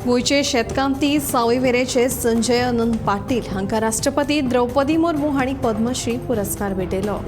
गोंयचे शेतकामती सावयवेरेचे संजय अनंत पाटील हांकां राष्ट्रपती द्रौपदी मुर्मू हांणी पद्मश्री पुरस्कार भेटयलो.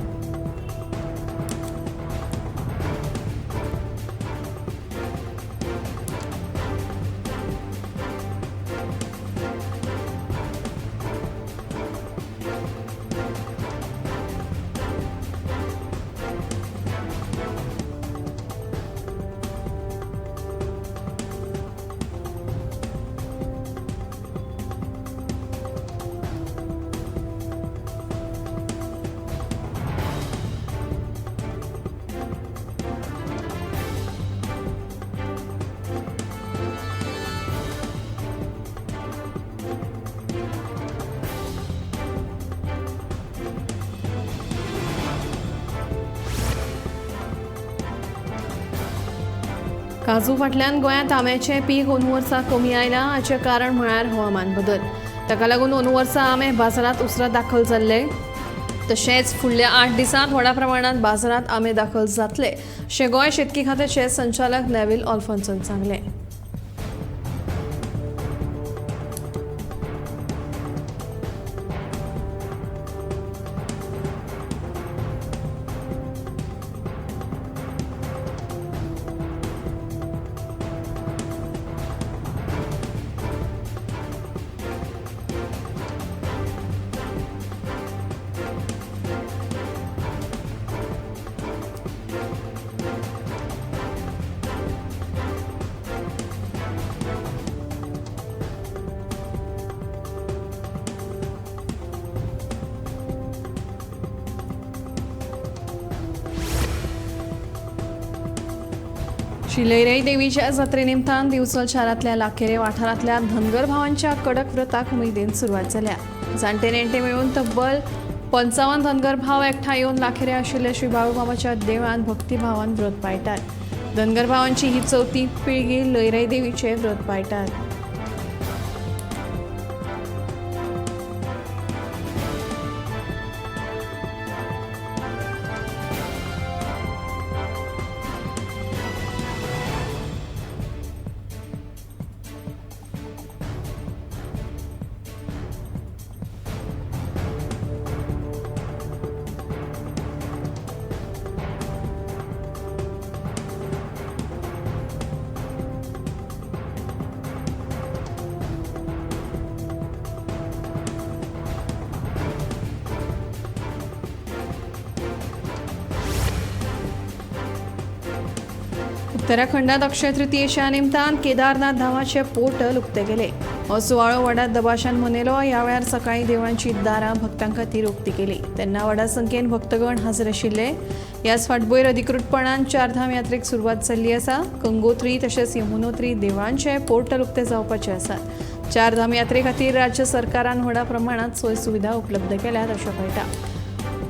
काजू फाटल्यान गोंयांत आंब्याचें पीक अंदू वर्सा कमी आयलां. हाचें कारण म्हळ्यार हवामान बदल. ताका लागून अंदू वर्सा आंबे बाजारांत उसरां दाखल जाल्ले. तशेंच फुडल्या 8 दिसांत व्हडा प्रमाणांत बाजारांत आंबे दाखल जातले अशें गोंय शेतकी खात्याचे संचालक नेव्हिल अल्फोन्सान सांगलें. श्री लयराई देवीच्या जात्रे निमतान दिवचल शारांतल्या लाखेरे वाठारांतल्या धनगर भावांच्या कडक व्रताक उमेदीन सुरवात जाल्या. जाणटे नेणटे मेळून तब्बल 55 धनगर भाव एकठांय येवन लाखेरे आशिल्ल्या श्री बाळूमामाच्या देवळान भक्तिभावान व्रत पाळटात. धनगर भावांची ही चवथी पिळगी लयराई देवीचे व्रत पाळटात. उत्तराखंडात अक्षय तृतीयेच्या निमतान केदारनाथ धामाचे पोर्टल उक्ते केले. हो सुवाळो व्हडा दबाशान मनयलो. ह्या वेळार सकाळीं देवळांची दारां भक्तां खातीर उक्ती केली तेन्ना व्हडा संख्येन भक्तगण हाजीर आशिल्ले. ह्याच फाटभूंयेर अधिकृतपणान चारधाम यात्रेक सुरवात जाल्ली आसा. गंगोत्री तशेंच यमुनोत्री देवळांचे पोर्टल उक्ते जावपाचे आसात. चारधाम यात्रे खातीर राज्य सरकारान व्हडा प्रमाणांत सोय सुविधा उपलब्ध केल्यात अशें कळटा.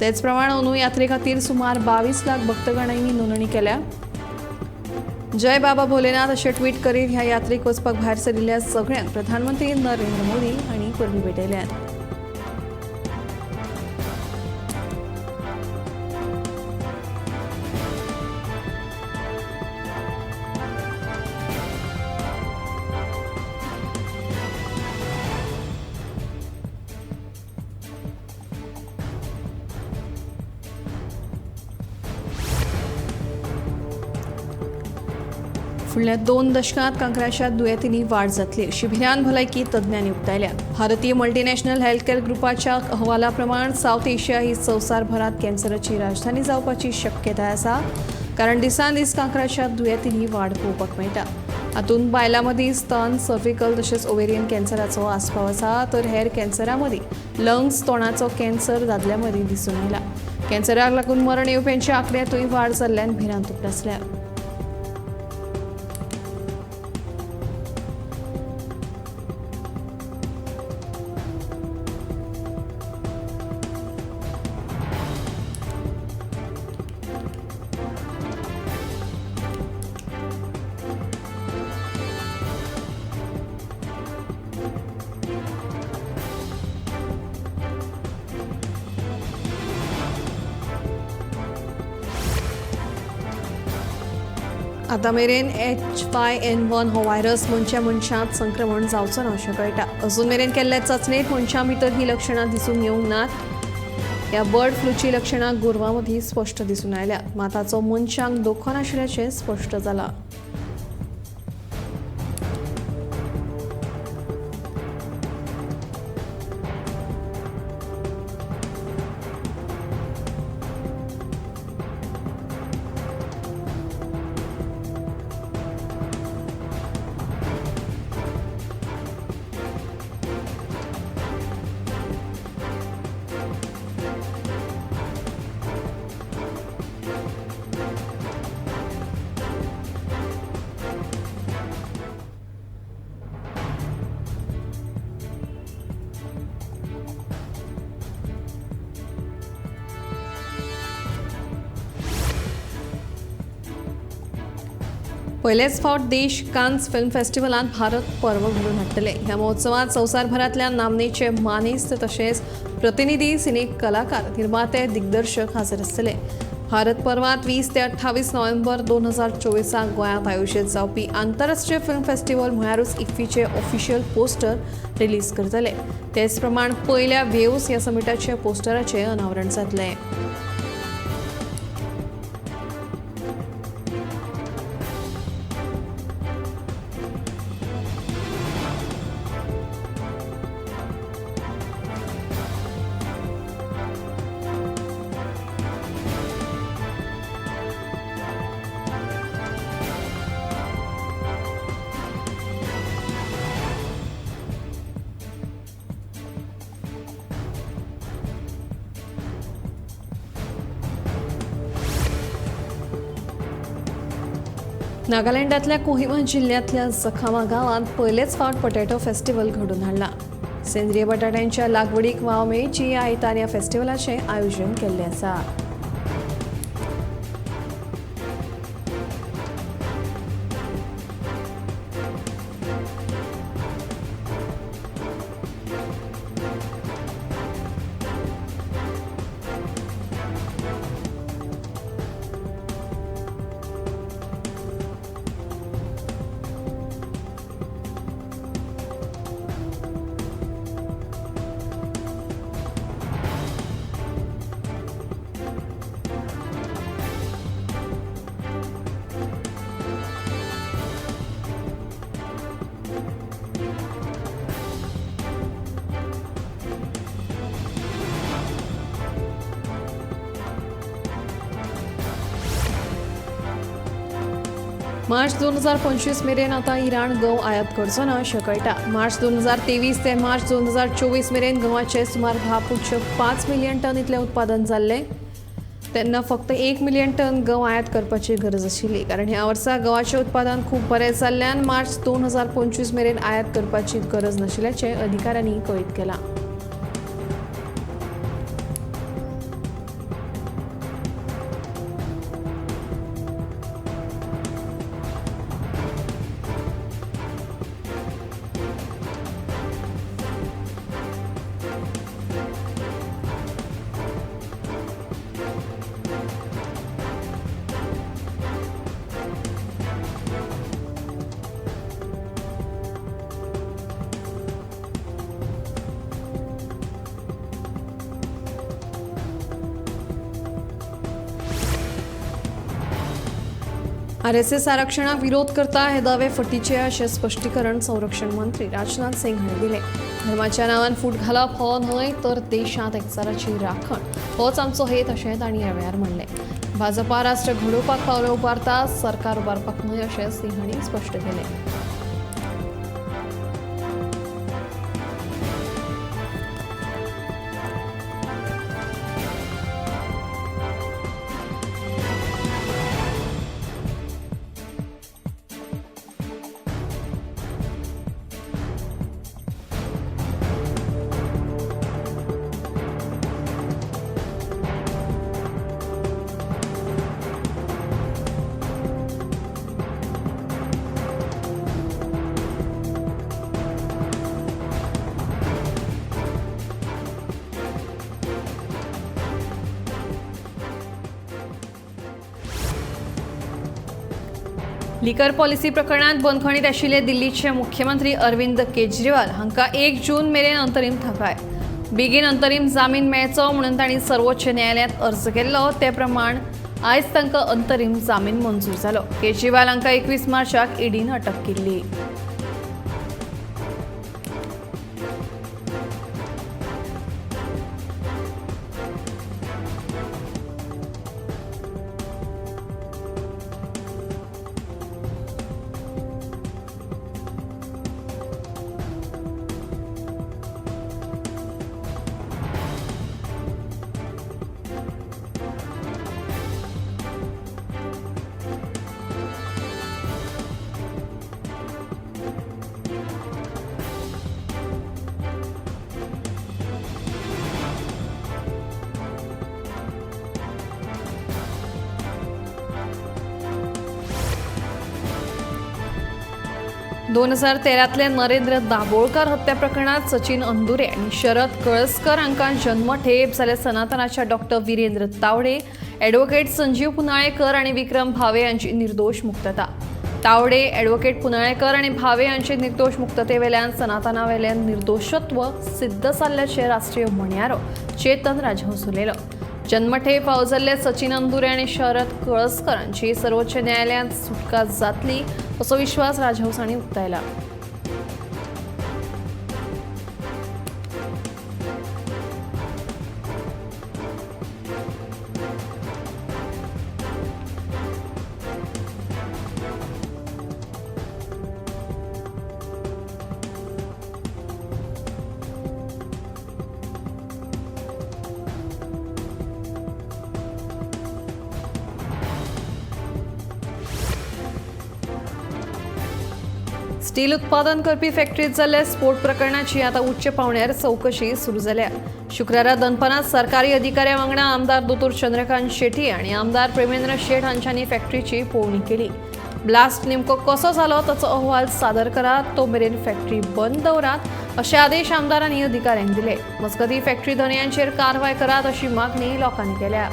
तेच प्रमाण अंदू यात्रे खातीर सुमार 22 लाख भक्तगणांनी नोंदणी केल्या. जय बाबा भोलेनाथ अशें ट्वीट करीत ह्या यात्रेक वचपाक भायर सरिल्ल्या सगळ्यांक प्रधानमंत्री नरेंद्र मोदी हांणी परबीं भेटयल्यात. फुडल्या 2 दशकांत कांक्राच्या दुयेंतींनी वाड जातली अशी भिरांत भलायकी तज्ञांनी उक्तायल्या. भारतीय मल्टीनॅशनल हेल्थकेअर ग्रुपाच्या अहवाला प्रमाण सावथ एशिया ही संवसारभरांत कॅन्सराची राजधानी जावपाची शक्यताय आसा. कारण दिसान दीस कांक्राच्या दुयेंतींनी वाड पळोवपाक मेळटा. हातूंत बायलां मदीं स्तन, सर्विकल तशेंच ओवेरियन कॅन्सराचो आस्पाव आसा, तर हेर कॅन्सरा मदीं लंग्स, तोंडाचो कॅन्सर दादल्यां मदीं दिसून आयला. कॅन्सराक लागून मरण येवप्यांच्या आंकड्यांतूय वाड जाल्ल्यान भिरांत उप्रासल्या. आतां मेरेन H5N1 हो व्हायरस मनशा मनशांत संक्रमण जावचो ना अशें कळटा. अजून मेरेन केल्ल्या चांचणेंत मनशां भितर ही लक्षणां दिसून येवंक नात. ह्या बर्ड फ्लूची लक्षणां गोरवां मदीं स्पश्ट दिसून आयल्यात, मात ताचो मनशांक धोको नाशिल्ल्याचें स्पश्ट जालां. पयलेच फावट देश कान्स फिल्म फेस्टिवलांत भारत पर्व घडोवन हाडटले. ह्या महोत्सवांत संवसारभरांतल्या नामनेचे मानेस्त तशेंच प्रतिनिधी, सिने कलाकार, निर्माते, दिग्दर्शक हाजीर आसतले. भारत पर्वांत 20 ते 28 नोव्हेंबर 2024 गोंयांत आयोजीत जावपी आंतरराष्ट्रीय फिल्म फेस्टिवल म्हळ्यारूच इफ्फीचे ऑफिशियल पोस्टर रिलीज करतले. तेच प्रमाण पयल्या वेव्स ह्या समिटाच्या पोस्टराचें अनावरण जातलें. नागालँडांतल्या कोहिमा जिल्ल्यांतल्या जखामा गांवांत पयलेच फावट पॉटॅटो फेस्टिवल घडोवन हाडला. सेंद्रीय बटाट्यांच्या लागवडीक वाव मेळची ह्या हेतान ह्या फेस्टिवलाचें आयोजन केल्लें आसा. मार्च 2025 मेरेन आतां इराण गंव आयात करचो ना अशें कळटा. मार्च 2023 ते मार्च 2024 मेरेन गंवाचें सुमार 10.5 मिलियन टन इतलें उत्पादन जाल्लें. तेन्ना फक्त 1 मिलियन टन गंव आयात करपाची गरज आशिल्ली, कारण ह्या वर्सा गंवाचें उत्पादन खूब बरें जाल्ल्यान मार्च 2025 मेरेन आयात करपाची गरज नाशिल्ल्याचें अधिकाऱ्यांनी कळीत केलां. आरएसएस आरक्षणाक विरोध करता हे दावे फटीचे अशें स्पश्टीकरण संरक्षण मंत्री राजनाथ सिंग हांणी दिलें. धर्माच्या नांवान फूट घालप हो न्हय तर देशांत एकचाराची राखण होच आमचो हेत अशें तांणी ह्या वेळार म्हणलें. भाजपा राष्ट्र घडोवपाक पावलां उबारता, सरकार उबारपाक न्हय अशें सिंग हांणी स्पश्ट केलें. लिकर पॉलिसी प्रकरणात बंदखणीत आशिल्ले दिल्लीचे मुख्यमंत्री अरविंद केजरीवाल हांकां 1 जून मेरेन अंतरीम थाकाय. बेगीन अंतरीम जामीन मेळचो म्हणून तांणी सर्वोच्च न्यायालयांत अर्ज केल्लो, ते प्रमाण आयज तांकां अंतरीम जामीन मंजूर जालो. केजरीवाल हांकां 21 मार्चाक ईडीन अटक केल्ली. दोन 2013तले नरेंद्र दाभोळकर हत्या प्रकरणात सचिन अंदुरे आनी शरद कळसकर हांकां जन्मठेप जाल्यार सनातनाच्या डॉक्टर वीरेंद्र तावडे, ॲडव्होकेट संजीव पुनाळेकर आनी विक्रम भावे हांची निर्दोष मुक्तता. तावडे, ॲडव्होकेट पुनाळेकर आनी भावे हांचे निर्दोष मुक्ततेवेल्यान सनातनावेल्यान निर्दोषत्व सिद्ध जाल्ल्याचें राष्ट्रीय म्हणयारो चेतन राजहंस उलयलो. जन्मठेप फावो जाल्ले सचिन अंदुरे आनी शरद कळसकर हांची सर्वोच्च न्यायालयांत सुटका जातली असो विश्वास राजहंस हांणी उक्तायला. स्टील उत्पादन करपी फॅक्टरीत जाल्ल्या स्फोट प्रकरणाची आता उच्च पावंड्यार चवकशी सुरू जाल्या. शुक्रारा दनपारां सरकारी अधिकाऱ्या वांगडा आमदार दोतोर चंद्रकांत शेट्टी आनी आमदार प्रेमेंद्र शेट हांच्यांनी फॅक्टरीची पळोवणी केली. ब्लास्ट नेमको कसो जालो ताचो अहवाल सादर करात, तो मेरेन फॅक्टरी बंद दवरात अशे आदेश आमदारांनी अधिकाऱ्यांक दिले. मजगतीं फॅक्टरी धनयांचेर कारवाय करात अशी मागणी लोकांनी केल्या.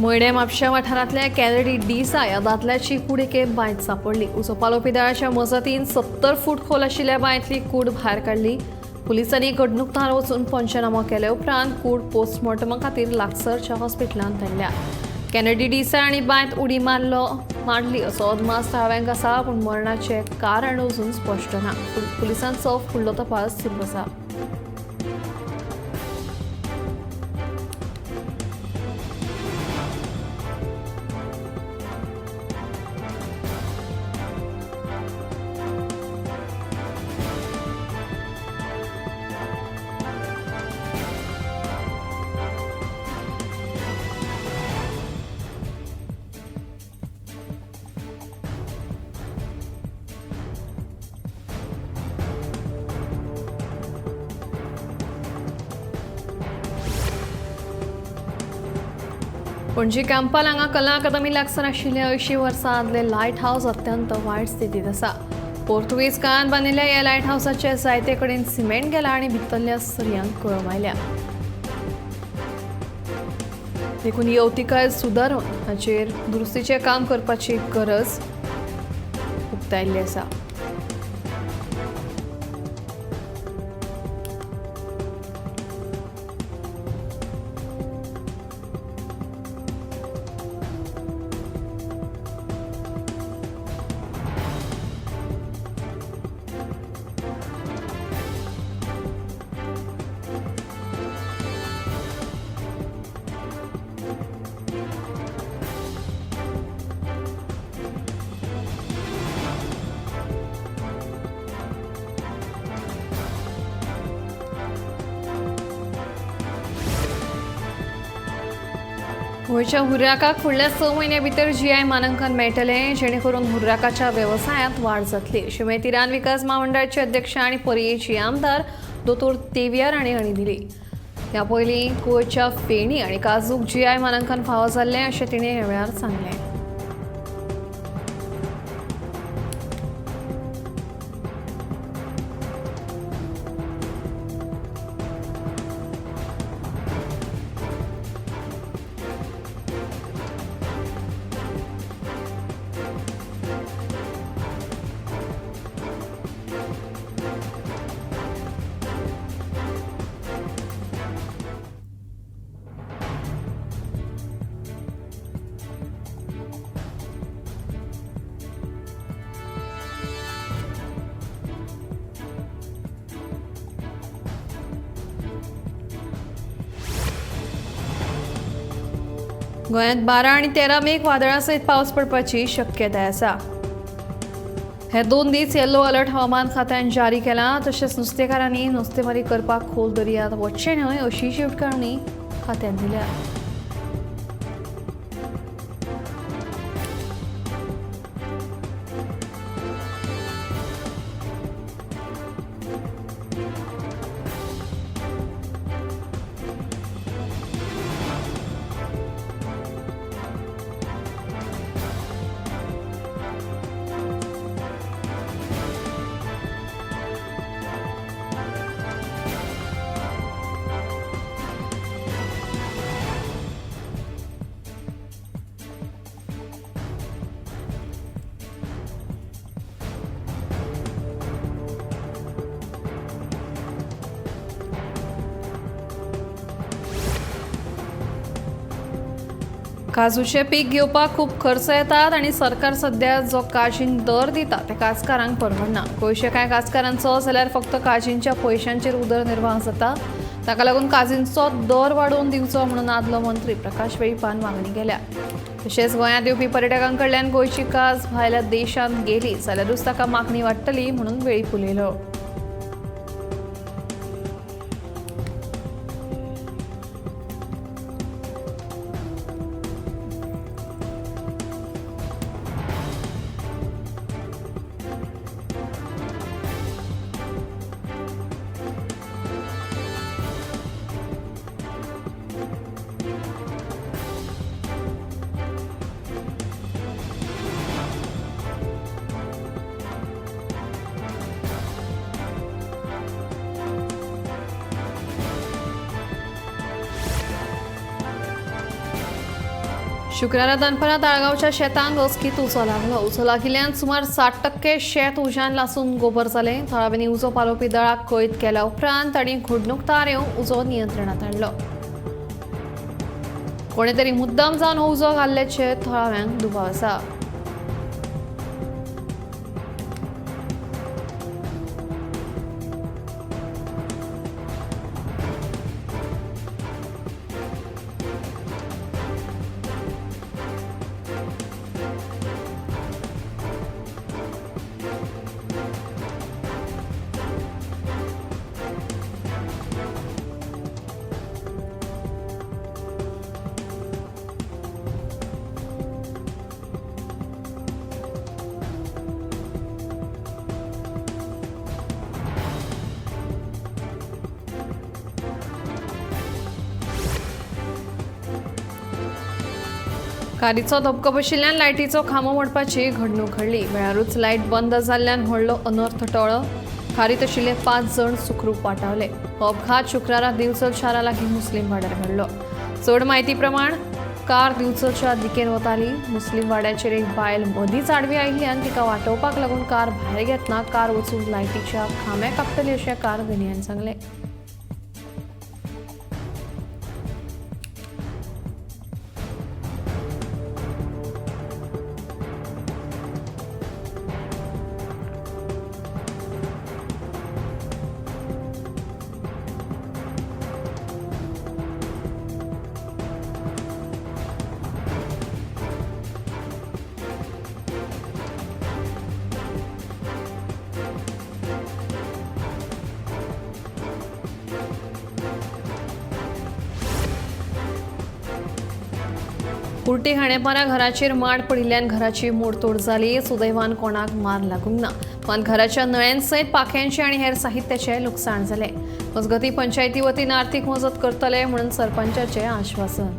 मयडें म्हापशा वाठारांतल्या कॅनडी डिसा ह्या दादल्याची कूड एके बांयत सांपडली. उजो पालोवपी दळाच्या मजतीन 70 फूट खोल आशिल्ल्या बांयतली कूड भायर काडली. पुलिसांनी घडणूक थळार वचून पंचनामो केले उपरांत कूड पोस्टमॉर्टमा खातीर लागसरच्या हॉस्पिटलांत धाडल्या. कॅनडी डिसा आनी बांयत उडी मारली असो अदमास थळाव्यांक आसा, पूण मरणाचें कारण अजून स्पश्ट ना. पुलिसांचो फुडलो तपास सुरू आसा. पणजी कांपाल हांगा कला अकादमी लागसार आशिल्ले 80 वर्सां आदले लायट हावस अत्यंत वायट स्थितींत आसा. पोर्तुगीज काळांत बांदिल्ल्या ह्या लायट हावसाचे जायते कडेन सिमेंट गेला आनी भितरल्या सरयांक कळम आयल्या. देखून ही अवतिकाय सुदारून हाचेर दुरुस्तीचें काम करपाची गरज उक्तायल्ली आसा. गोंयच्या हुर्राकाक फुडल्या 6 म्हयन्या भितर जीआय मानांकन मेळटलें, जेणे करून हुर्राकाच्या वेवसायांत वाड जातली अशी म्हायती रान विकास म्हामंडळाचे अध्यक्ष आनी पर्येची आमदार दोतोर तेविया राणे हांणी दिली. ह्या पयलीं गोंयच्या फेणी आनी काजूक जीआय मानांकन फावो जाल्लें अशें तिणें ह्या वेळार सांगलें. गोंयांत 12 आनी 13 मेक वादळा सयत पावस पडपाची शक्यताय आसा. हे 2 दीस येल्लो अलर्ट हवामान खात्यान जारी केला. तशेंच नुस्तेकारांनी नुस्तेमारी करपाक खोल दर्यांत वचचें न्हय अशी शिटकावणी खात्यान दिल्या. काजूचें पीक घेवपाक खूब खर्च येतात आनी सरकार सध्या जो काजीन दर दिता ते काजकारांक परवडना. गोंयच्या कांय काजकारांचो जाल्यार फक्त काजींच्या पयशांचेर उदरनिर्वाह जाता. ताका लागून काजींचो दर वाडोवन दिवचो म्हणून आदलो मंत्री प्रकाश वेळीपान मागणी केल्या. तशेंच गोंयांत येवपी पर्यटकां कडल्यान गोंयची काज भायल्या देशांत गेली जाल्यारूच ताका मागणी वाडटली म्हणून वेळीप उलयलो. शुक्रारा दनपरां ताळगांवच्या शेतांक अचकीत उजो लागलो. उजो लागिल्ल्यान सुमार 60% शेत उज्यान लासून गोबर जालें. थळाव्यांनी उजो पालोवपी दळाक कळीत केल्या उपरांत तांणी घडणूक येवन उजो नियंत्रणांत हाडलो. कोणे तरी मुद्दाम जावन हो उजो घाल्ल्याचे थळाव्यांक दुबाव आसा. कारीचो धपको बशिल्ल्यान लायटीचो खांबो मोडपाची घडणूक घडली. वेळारूच लायट बंद जाल्ल्यान व्हडलो अनर्थ टळ्ळो. कारीत आशिल्ले 5 जण सुखरूप वाटावले. हो अपघात शुक्रारा दिवचल शारा लागीं मुस्लीम वाड्यार घडलो. चड म्हायती प्रमाण कार दिवचलच्या दिकेन वताली. मुस्लीम वाड्याचेर एक बायल मदींच आडवी आयिल्ल्यान तिका वाटोवपाक लागून कार भायर घेतना कार वचून लायटीच्या खांब्याक आपटली अशें कार धनयान सांगलें. कुर्टी खाणेपारा घराचेर माड पडिल्ल्यान घराची मोडतोड जाली. सुदैवान कोणाक मार लागूंक ना, मात घराच्या नळ्यांसयत पाख्यांचें आनी हेर साहित्याचें लुकसाण जालें. मजगतीं पंचायती वतीन आर्थीक मजत करतले म्हणून सरपंचाचें आश्वासन.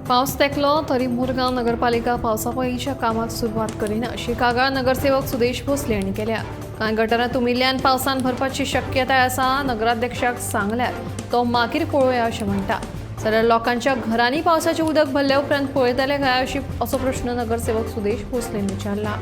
पावस तेकलो तरी मुरगांव नगरपालिका पावसा पयलींच्या कामाक सुरवात करिना अशी कागाळ नगरसेवक सुदेश भोसले हांणी केल्या. कांय गटारां तुमिल्ल्यान पावसान भरपाची शक्यताय आसा. नगराध्यक्षाक सांगल्यार तो मागीर पळोवया अशें म्हणटा. जाल्यार लोकांच्या घरांनी पावसाचें उदक भरले उपरांत पळयतले काय असो प्रश्न नगरसेवक सुदेश भोसलेन विचारला.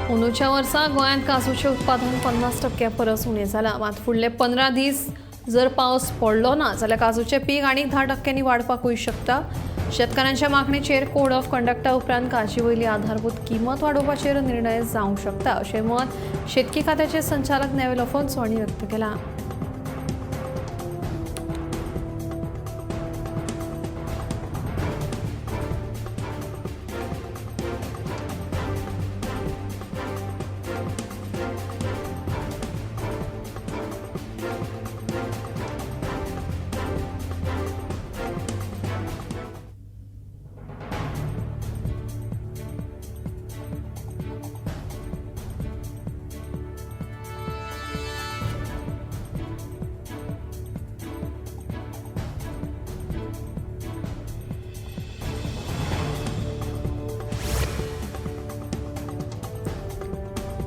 अंदूच्या वर्सा गोंयांत काजूचें उत्पादन 50% परस उणें जालां. मात फुडले 15 दीस जर पावस पडलो ना जाल्यार काजूचें पीक आनीक 10% वाडपाकूय शकता. शेतकारांच्या मागणेचेर कोड ऑफ कंडक्टा उपरांत काजी वयली आधारभूत किंमत वाडोवपाचेर निर्णय जावंक शकता अशें मत शेतकी खात्याचे संचालक नेवेल अफोन्सो हांणी व्यक्त केलां.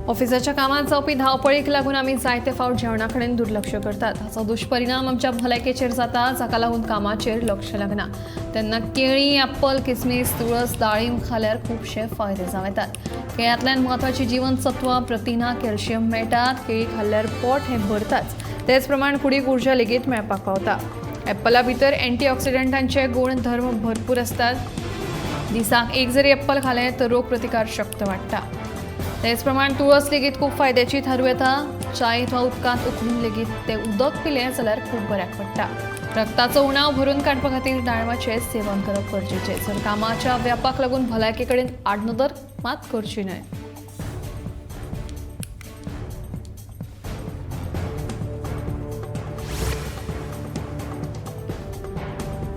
ऑफिसाच्या कामात जावपी धांवपळीक लागून आमी जायते फावट जेवणा कडेन दुर्लक्ष करतात. हाचो दुश्परिणाम आमच्या भलायकेचेर जाता, जाका लागून कामाचेर लक्ष लागना. तेन्ना केळीं, ॲपल, किसमीस, तुळस, दाळीम खाल्यार खुबशे फायदे जावं येतात. केळ्यांतल्यान म्हत्वाची जीवनसत्वां, प्रथिनां, कॅल्शियम मेळटात. केळी खाल्ल्यार पोट हें भरताच, तेच प्रमाण कुडीक उर्जा लेगीत मेळपाक पावता. ॲपला भितर अँटीऑक्सिडंटांचे गुणधर्म भरपूर आसतात. दिसाक एक जरी ॲपल खालें तर रोग प्रतिकार शक्त वाडटा. तेच प्रमाण तुळस लेगीत खूब फायद्याची थारूं येता. चायेंत वा उदकांत उकळून लेगीत तें उदक पिलें जाल्यार खूब बऱ्याक पडटा. रक्ताचो उणाव भरून काडपा खातीर डाळमाचें सेवन करप गरजेचें. जर कामाच्या व्यापाक लागून भलायके कडेन आडनदर मात करची न्हय.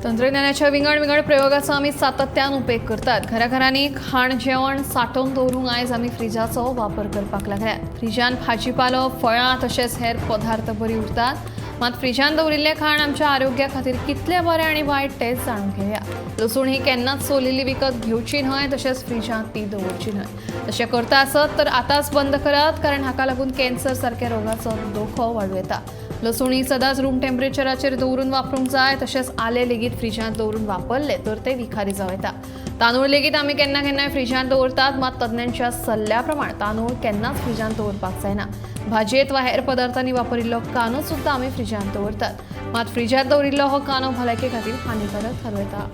तंत्रज्ञानाच्या विंगड विंगड प्रयोगाचो आमी सातत्यान उपेग करतात. घराघरांनी खाण जेवण सांठोवन दवरूंक आयज आमी फ्रिजाचो वापर करपाक लागल्यात. फ्रिजान भाजीपालो, फळां तशेंच हेर पदार्थ बरी उरतात. मात फ्रिजान दवरिल्लें खाण आमच्या आरोग्या खातीर कितलें बरें आनी वायट तें जाणून घेवया. लसूण ही केन्नाच सोलिल्ली विकत घेवची न्हय, तशेंच फ्रिजांत ती दवरची न्हय. तशें करता आसत तर आतांच बंद करात, कारण हाका लागून कॅन्सर सारक्या रोगाचो धोको वाडूं येता. लसूण ही सदांच रूम टेम्परेचराचेर दवरून वापरूंक जाय. तशेंच आलें लेगीत फ्रिजांत दवरून वापरलें तर तें विखारी जावं येता. तांदूळ लेगीत आमी केन्ना केन्नाय फ्रिजांत दवरतात, मात तज्ञांच्या सल्ल्या प्रमाण तांदूळ केन्नाच फ्रिजांत दवरपाक जायना. भाजयेंत वा हेर पदार्थांनी वापरिल्लो कांदो सुद्दां आमी फ्रिजांत दवरतात, मात फ्रिजांत दवरिल्लो हो कांदो भलायके खातीर हानिकारक थारूं येता.